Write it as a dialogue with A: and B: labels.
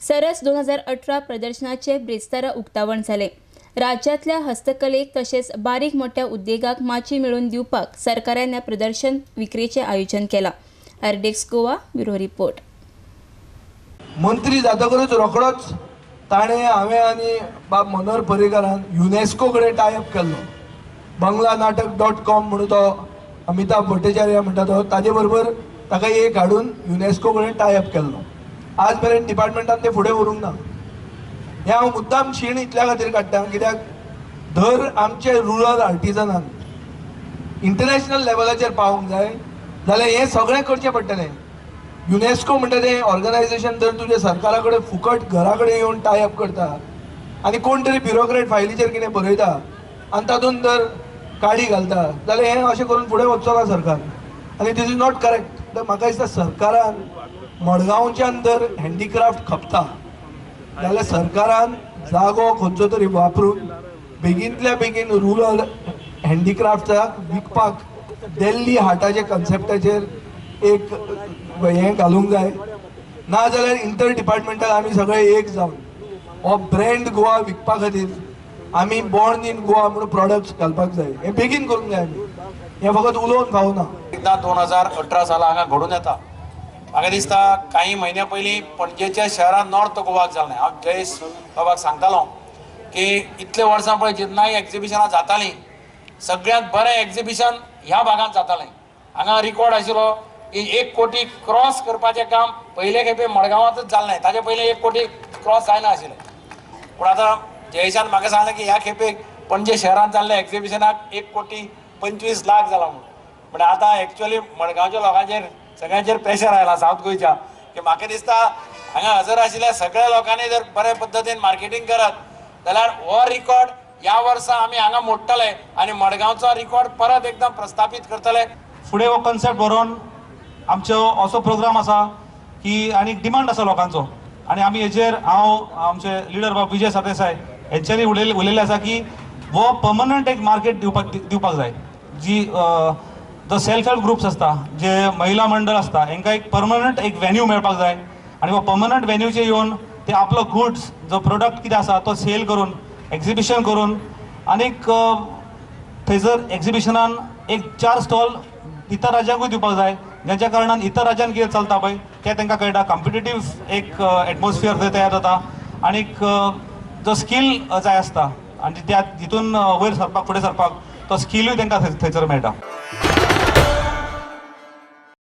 A: सरस 2018 प्रदर्शनाचे ब्रेस्तारा उक्तावण जालें. राज्यांतल्या हस्तकलेक तशेंच बारीक मोठ्या उद्देगाक माची मेळोवन दिवपाक सरकारान ह्या प्रदर्शन विक्रेचें आयोजन केलां. RDX Goa bureau report.
B: मंत्री जातकच रोखडोच ताणें हांवें आनी बाब मनोहर पर्रीकारान युनेस्को कडेन टायअप केल्लो. बंगला नाटक डॉट कॉम म्हणून तो अमिताभ भट्टाचार्य म्हणटा तो ताजे बरोबर ताका एक हाडून युनेस्को कडेन टायअप केल्लो. आज मेरेन डिपार्टमेंटान ते फुडें व्हरूंक ना. हें हांव मुद्दाम शीण इतल्या खातीर काडटा कित्याक धर आमचे रुरल आर्टिजनान इंटरनॅशनल लेवलाचेर पावोंक जाय जाल्यार हें सगळें करचें पडटलें. युनेस्को म्हणटा तें ऑर्गनायजेशन जर तुजें सरकारा कडेन फुकट घरा कडेन येवन टायअप करता आनी कोण तरी ब्युरोक्रेट फायलीचेर कितें बरयता आनी तातूंत जर काडी घालता जाल्यार हें अशें करून फुडें वचचो ना सरकार आनी these is not correct. तर म्हाका दिसता सरकारान मडगांवच्यान जर हँडीक्राफ्ट खपता जाल्यार सरकारान जागो खंयचो तरी वापरून बेगीनतल्या बेगीन रुरल हँडीक्राफ्टाक विकपाक दिल्ली हाटाच्या कन्सेप्टाचेर एक हें घालूंक जाय. ना जाल्यार इंटर डिपार्टमेंटल आमी सगळे एक जावन हो ब्रँड गोवा विकपा खातीर आमी बॉर्न इन गोवा म्हणून प्रॉडक्ट्स घालपाक जाय. हें बेगीन करूंक जाय आमी, हें फकत उलोवन फावना.
C: एकदां 2018 साला हांगा घडून येता. म्हाका दिसता काही म्हयन्या पयलीं पणजेच्या शहरांत नॉर्थ गोवाक जालें. हांव जयेश बाबाक सांगतालो की इतले वर्सां पळय जेन्नाय एग्जिबिशनां जातालीं सगळ्यांत बरें एग्जिबिशन ह्या भागांत जातालें. हांगा रिकॉर्ड आशिल्लो की 1 कोटी क्रॉस करपाचें काम पयले खेपे मडगांवांतच जालें. ताजे पयलीं 1 कोटी क्रॉस जायना आशिल्लें. पूण आतां जयेशान म्हाका सांगलें की ह्या खेपेक पणजे शहरांत जाल्ल्या एग्जिबिशनाक 1,25,00,000 जाला म्हणून. पण आतां एक्चुअली मडगांवच्या लोकांचेर सगळ्यांचेर प्रेशर आयला सावथ गोंयच्या की म्हाका दिसता हांगा हजर आशिल्ल्या सगळ्या लोकांनी जर बरे पद्दतीन मार्केटींग करत जाल्यार हो रिकॉर्ड ह्या वर्सा आमी हांगा मोडटले आनी मडगांवचो रिकॉर्ड परत एकदम प्रस्थापीत करतले.
D: फुडें हो कन्सेप्ट बरोवन आमचो असो प्रोग्राम आसा की आनी डिमांड आसा लोकांचो आनी आमी हेजेर हांव आमचे लिडर बाब विजय सरदेसाय हेंच्यांनी उलयल्लें आसा की हो पर्मनंट एक मार्केट दिवपाक जाय. जी जो सेल्फ हेल्प ग्रुप्स आसता, जे महिला मंडळ आसता, हेंकां एक पर्मनंट एक वेन्यू मेळपाक जाय आनी हो पर्मनंट वेन्यूचेर येवन ते आपलो गुड्स जो प्रोडक्ट कितें आसा तो सेल करून एग्जिबिशन करून आनीक थंयसर एग्जिबिशनान एक 4 स्टॉल इतर राज्यांकूय दिवपाक जाय, ज्याच्या कारणान इतर राज्यान कितें चलता पळय तें तांकां कळटा. कॉम्पिटेटीव एक एटमॉस्फियर थंय तयार जाता आनीक जो स्कील जाय आसता आनी त्या हितून वयर सरपाक फुडें सरपाक तो स्किलूय तांकां थंयसर मेळटा.